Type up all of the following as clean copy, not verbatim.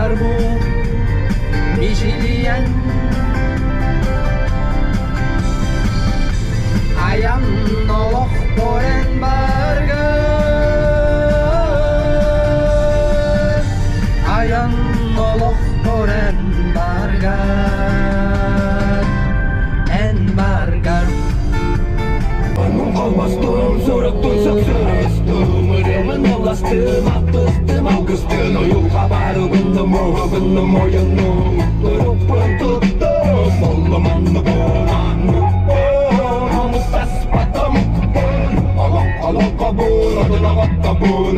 Бар бу мичилийэн Айан олох көрөн баргар Айан олох көрөн баргар Эн баргар Албастым, сураттым, сапсырыстым, ырыамын ылластым, аттыстым, алгыстын уйулҕа баарыгынным, уһугуннум, ойоннум, туруппун туттум, оллум оннубун, анныкпын, омуктаспатым, олоҥхолоҥхобун, одуноҕоттобун,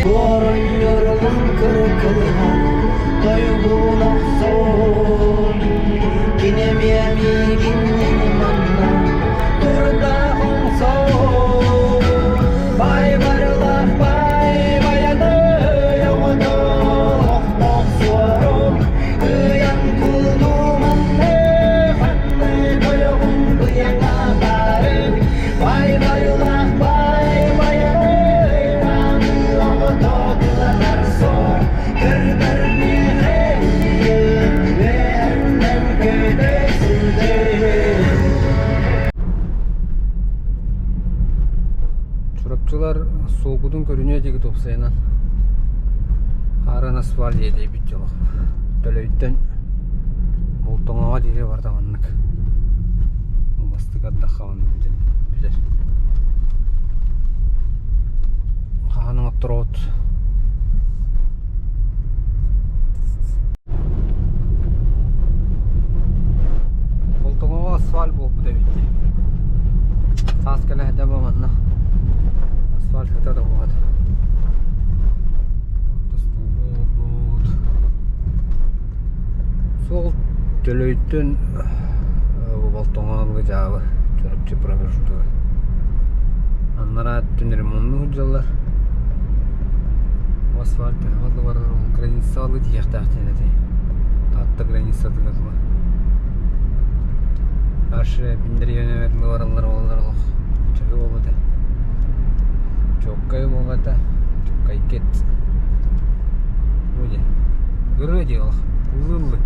Оронньорун кыркылыһан тойугун охсон Кини эмиэ миигин манна турдаах оҥсон Бай барылах бай байаный оҕото олохтоох суорум Ыйан кулдуманны ханны тойоҕун быйаҥа баарын Бай барылах бай байаный мааны оҕото тыланар сор Көрдөр миэхэ Чурапчылар суолгутун көрүнүө диэки тупсайынан хаарыан асфальт иэдэйбит дьоло. Төлөйтөн Болтоҥоҕо диэри барда маннык. Бастык ардахха оннук бүтэр. Хаһан оҥоттороҕут? Болтоҥоҕо асфальт буолбут эбит дии. Саас кэлэ сылдьан бу манна асфальт сыта да буолбат. Тостубут. Суол Төлөйтөн Болтоҥоҕо дылы дьаабы Чурапчы промежутога. Анараа өттүн ремоннуу сылдьаллар. Асфальт төһөҕө да барар ол границаҕа дылы тиийиэхтээх диэн этэ. Таатта границатыгар дылы. Дальше Биндэриэнэбэ дылы бараллар буоллар олох чөкө буолуо этэ. Чуоккай буолуо этэ. Чуоккай кет. Бу диэн. Ырыа дии олох. Ыллыы-ыллыы.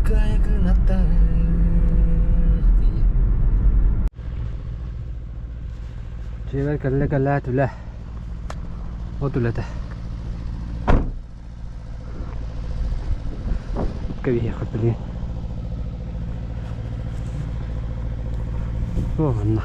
Кайгынаттар Дьиэбэр кэллэ кэлээт үлэ, от үлэтэ. Кэбиһиэххэ билигин. О, манна.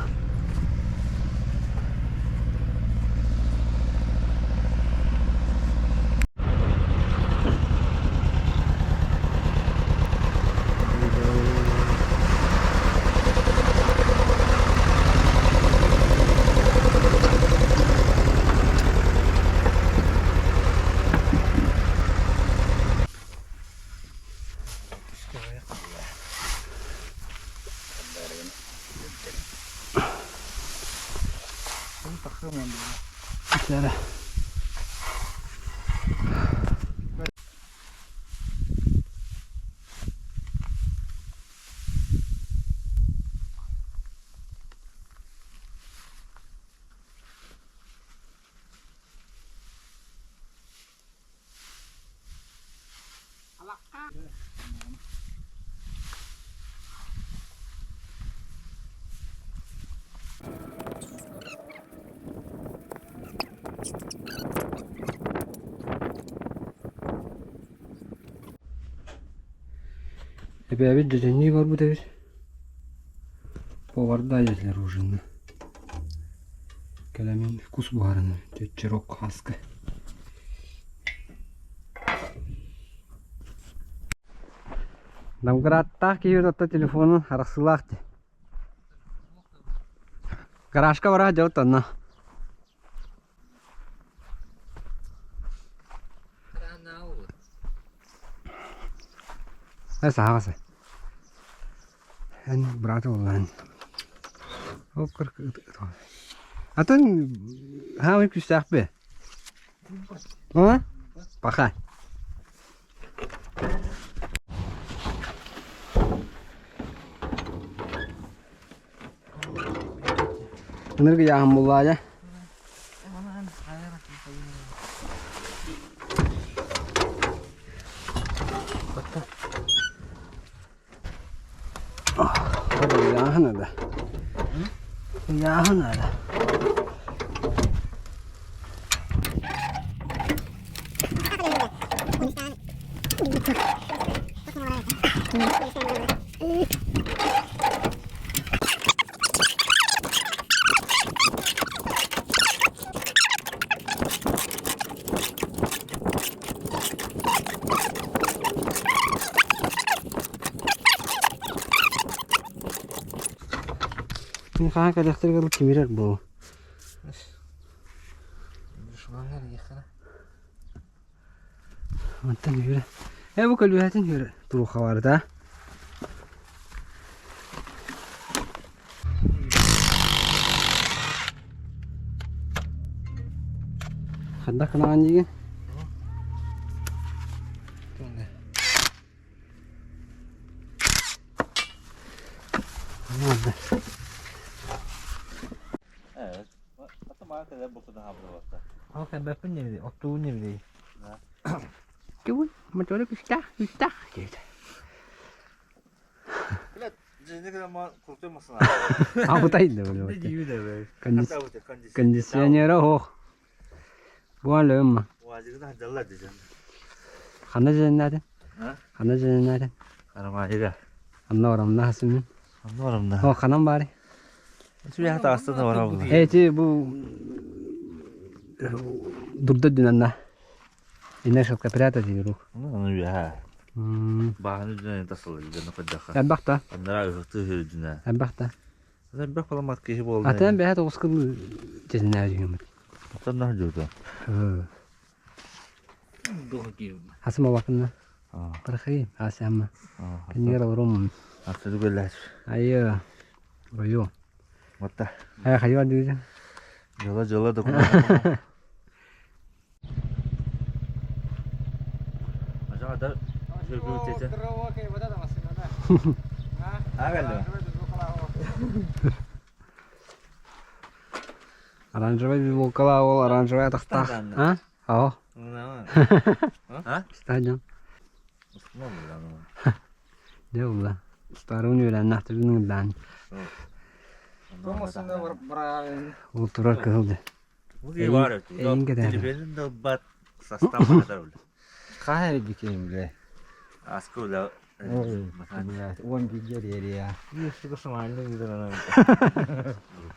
Итилэрэ. Эбээбит дьэдьэннии барбыт эбит. Поварда дьэтилэр ужинна. Кэлэмин кус буһарына чөччөрок хаска. Домкраттаах киһи отто телефонун арахсыылаах дии. Гаражка бара дьабыт онно. Э саһаҕас. Эн брата буоллаҕын. Ол Атын хаамай күүстээхпи? А? Пока. Ынырык ыйааһын буллаа дьэ. Ыйааһын да. Ыйааһын да. Мин хаһан кэлиэхтэригэр тимирэр буолуо. Мантан үөрэ. Ээ бу көлүөһэтин үөрэ туруохха баарыта. Ханна кынаҕын диигин? Кондиционера суох. Буолан ма. Ханна дьэннээтин? Ханна дьэннээтин? Анна барамна хасымын. О, ханан баары? Эти бу дурда дүнанна. Инна шелкопряда диир. Элбэх да. Элбэх да. Атын бэһэ тоҕус кыл дьэннээдьүмүт. Хасым обакынна. Парахи, асяма. Кинигер олорум. Айы. Ою. Э, хайва дүүзен. Дьыла-дьыла да Оранжевый вилкалаа ол оранжевый атахтаах. А? Ао. Стадион. Дьэ булла. Старын үөрэннэхтэрин ыҥырдаан. Ол турар кыһыл дьэ. Эйин кэтэһэр. Хаһан эрдикейм бile? Уон бииргэ диэриэ.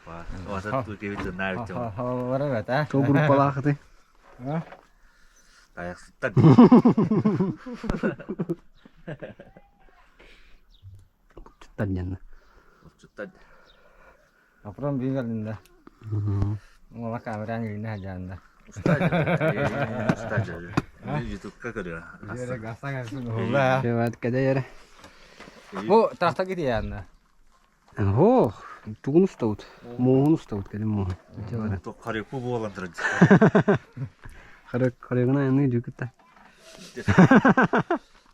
Бар эбит а? Сол группалаахыты. Туттар дьэннэ. Апром биир Уола камеран илинэ садьаанда. Бу трактор китиянна. Ох, тугун устабыт? Муоһун устабыт кэлин муоһун. Харыпы буолан турар. Харык харыгына айаныы дьүкүтта.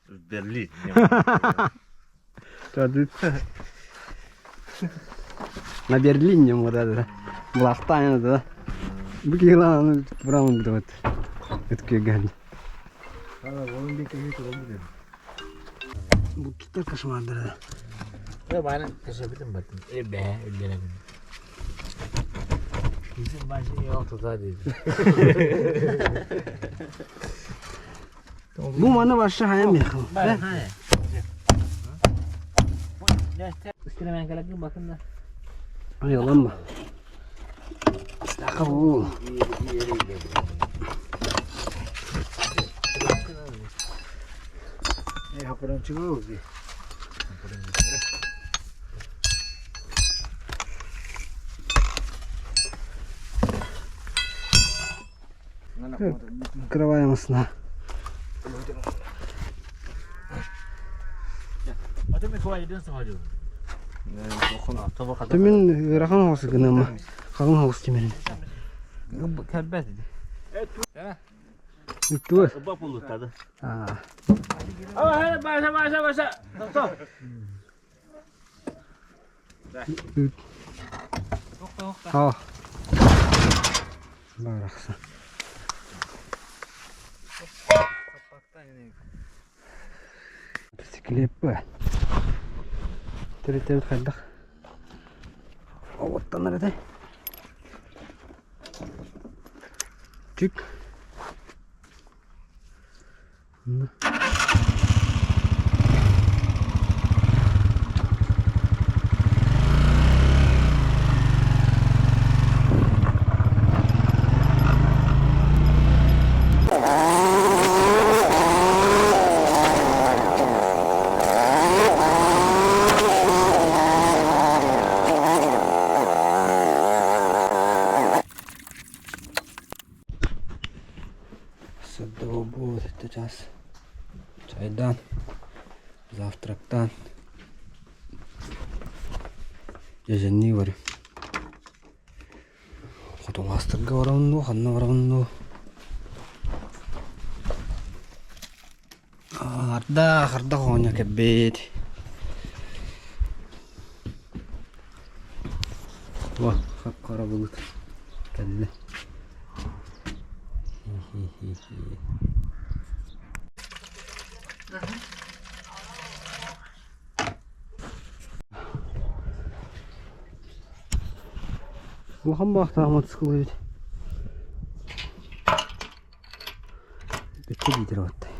Берлин. На Берлине вот это. Блахтайн это. Бу киһилааны браун вот. Өткөгөн. Буттар кошмардары. Бу маны вообще хайам ехал. Ай, оламма. Стахову. Открываем сна. Түмүн ыарахан оҕус гыныма. Халыҥ оҕус тимирин. Кэлбэт. Үттүө. Аа. Барахсан. Мотоциклеппэ. Төрүттэбит хайдах оҕуттанар этэй? Чик. Сырдык буолбут это час. Чайдан, завтрактан. Дьэдьэннии барыам. Хотулаастарга барабын дуу, ханна барабын дуу? Ардах, ардах оҕонньор кэлбит. О, хап-хара былыт кэллэ. Хи-хи-хи. Улахан баахтаах мотоцикл эбит. Бүттэ диитэр уоттай.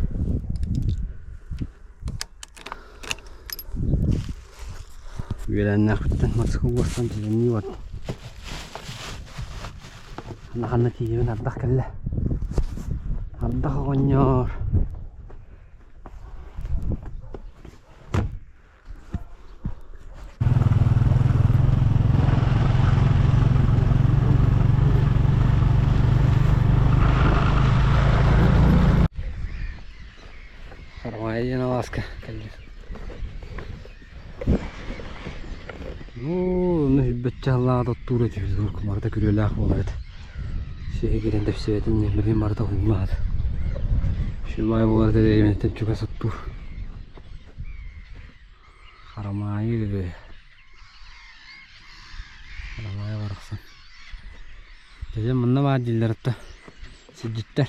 Үөлээннээхпиттэн мотоцикл уостан дьэдьэннии бардым. Ханна ханна тиийэбин ардах кэллэ. Ардах оҕонньор. Харамайа диэн алааска кэллим. Ну, ону сүүрбэччэ сыллааҕыта оттуур этибит, урукку барыта күрүөлээх буолар этэ. Сүөһү киирэн тэпсибэтин билигин барыта уулаат. Үчүгэй буолар этэ дэриэбинэттэн чугас оттуур. Харамаайы үһү. Харамаайы барахсан. Дьэ манна баар дииллэр отто сирдьиттэр.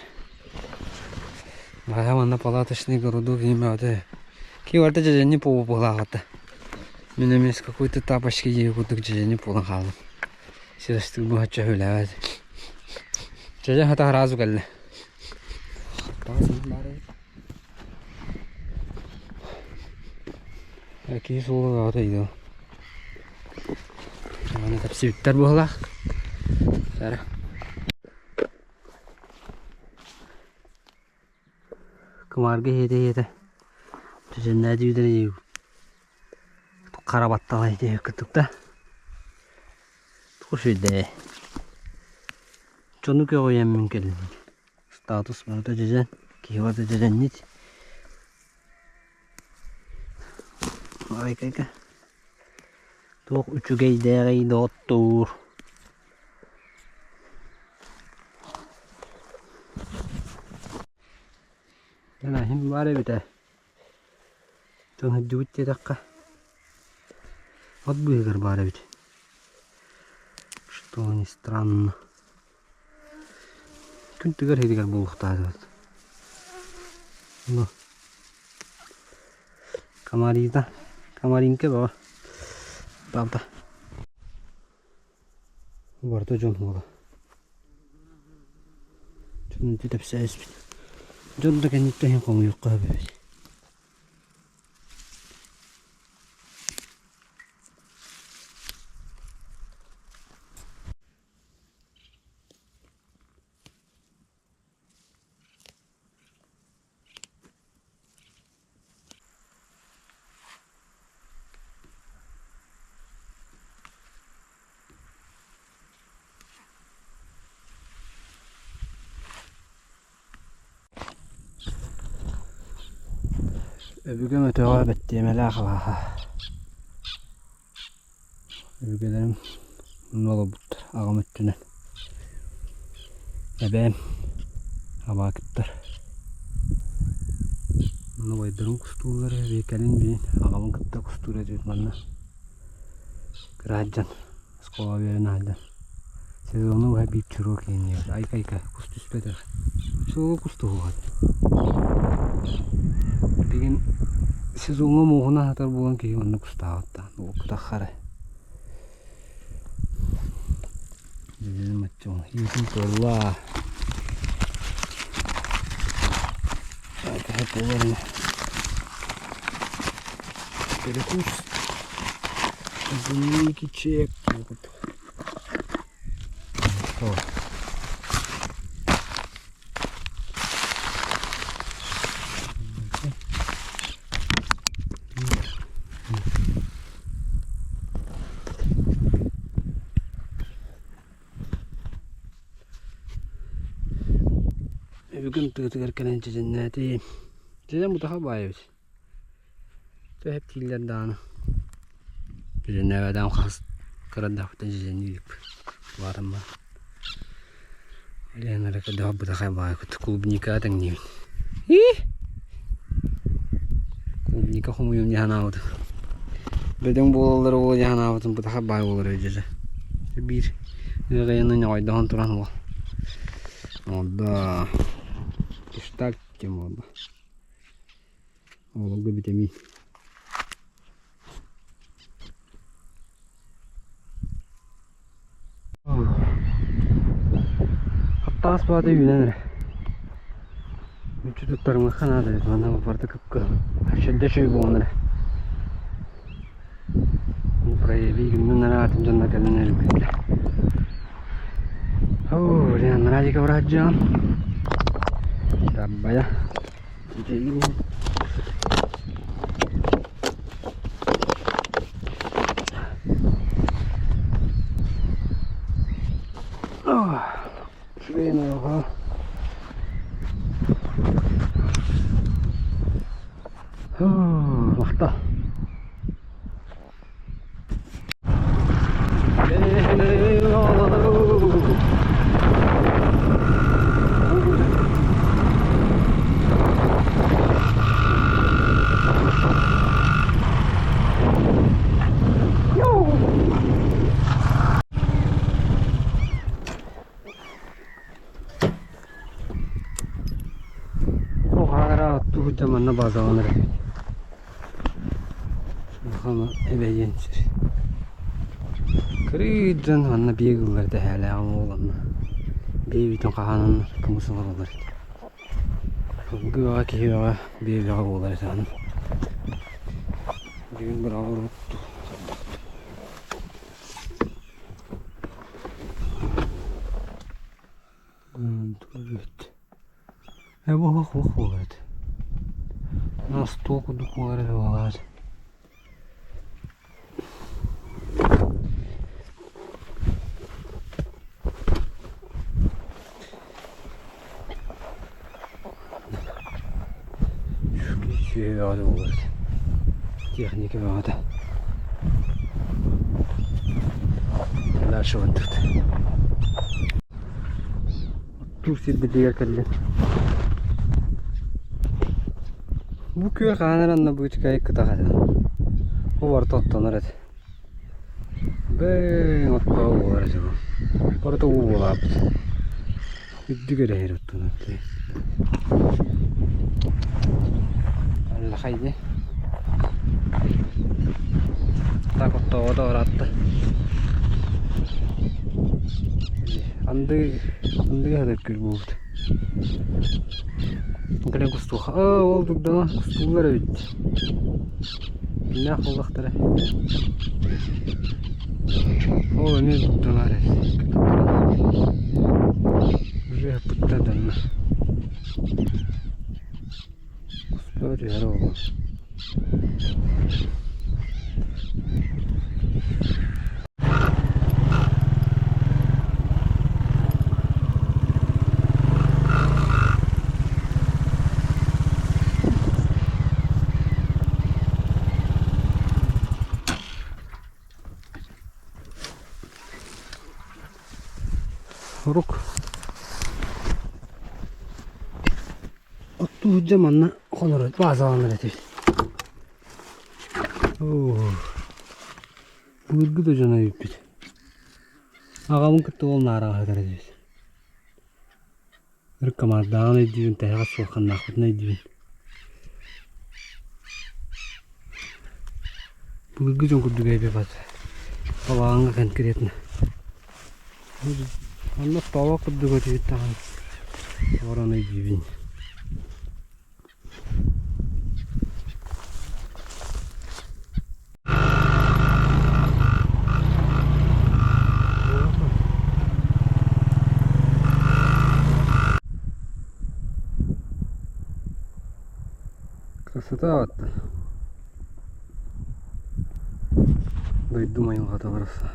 Баҕа манна палаточный городок имя Ки барыта дьэдьэнни буолаахата. Мин эмиэ какой-то тапочки диэки курдук дьэдьэнни буолан хааллым. Сир быһаччы өһүлээбэт. Дьэдьэн хата сразу кэллэ. Киһи суола бөҕөтө ыйдыл. Аны тэпсибиттэр буоллах. Сара. Кымаарга иһиэтэ-иһиэтэ чэчэннээти бүтэр хара баттала ити кыттык да. Тугу сүрдээ. Дьону көҕүйэммин кэллим. Статус барыта дьэдьэн, киһи барыта дьэдьэнньит. Айкайка. Туох үчүгэйдээҕий доҕоттоор? Иһин баар эбит ээ. Дьон сылдьыбыт диэтэххэ, от быыһыгар баар эбит. Что ни странно. Күн түгэр иһигэр буолуохтаах Ну, комарита, комаринка бөҕө. Правда. Барыта дьон уола. Дьон ити тэпсээспит. Дьон да кэнниттэн иһин хомуйуохха сөп эбит. Өбүгэм өтөҕө бэттиэмэлээх алааһа. Өбүгэлэрим онно олорбуттар аҕам өттүнэн. Эбээм абаакыттар. Онно убайдарым кустууллар эбии кэлин биин аҕабын кытта кустуур этибит манна. Кыра сылдьан оскуолаҕа үөрэнэ сылдьан сезону быһа биир чуруок иҥниэбит айка-айка кус түспэтэх суолу кус туһугар билигин сезоҥҥа муоһунан сытар буолан киһи онно кустаабат даҕаны уоппутахха эрэ Иитин туолла Перекус Змейки чек Бүгүн тыатыгар кэлэн дьэдьэннээтим. Дьэдьэн бутаха баай эбит. Төһө эптииллэр даҕаны. Дьэдьэннээбэтэҕим хас кыра эрдэхпиттэн дьэдьэннии иликпин. Улаатан баран. Илиэн эрэ көрдөөх бытахай баай курдук клубникаҕа тэҥниибин. Клубника хомуйуом дии санаабытым. Бөдөҥ буолаллара буолуо дии санаабытым бытахай баай буолар эбит дьэ. Биир ыаҕайаны ньоҕойдоһон туран уол. Онда киштак диэн буолла. Оҕолорго витамин. Хаптаҕас баҕата үүнэн эрэ. Мүччү туттарымыахха наада эбит манна барыта кып-кыһыл. Шүрдэ үчүгэй буолан эрэ. Прояви гыннын эрэ атын дьоннор кэлэн эрбиттэр. Оо, блин, Радика брат дьон. Даббайа. Үчүгэй айылҕа. Махтал. Оттуу манна базаланар эбит. Улахан эбэйиэн сир. Кырыйдан манна биэ гыллар тэһээлээҕим уоланна. Биэ бүтүн хаһаананнар кымыс ылаллар этэ. Сылгы бөҕө киһи бөҕө биэ бөҕө буолар этэ аны. Бүгүн быраҕыллыбыт Туох буолар этэ остуол курдук буолар эбит буолаат Сүөһү бөҕөтө буолар этэ техника бөҕөтө дальше бардыбыт Оттуур сирбитигэр кэллим. Бу күөл хаһан эрэ онно быычыкайы кытах этэ. Бу барыта оттонор этэ. Бэйэҥ оттоо буолар этэ бу. Барыта уу буолаабыт. Үрдүк эрэ иһэр оттонор дии. Аллахай дии. Так оттообото ыраатта. Анды андыга сытар күөл буолбут. Кэлэн кустуоха. Аа ол турдаҕа кустууллар эбит. Кимнээх буоллахтара. Ол эмиэ дурдалар эбит. Уже ыппыттар данна. Куспа түһэр ол. Сурук. Оттуу сылдьан манна хонор баазаланар этибит. Былыргы да дьоно эбиппит. Аҕабын кытта ол наараҕа сытар этибит. Ыркамаардааҕын өйдүүбүн, тэһэҕэс суохханнаахпытын өйдүүбүн. Былыргы дьон курдук эбиппат. Балаҕаҥҥа конкретно. Онно тоҕо курдук этибит даҕаны. Олорон өйдүүбүн. Красота вот. Дойдум айылҕата барахсан.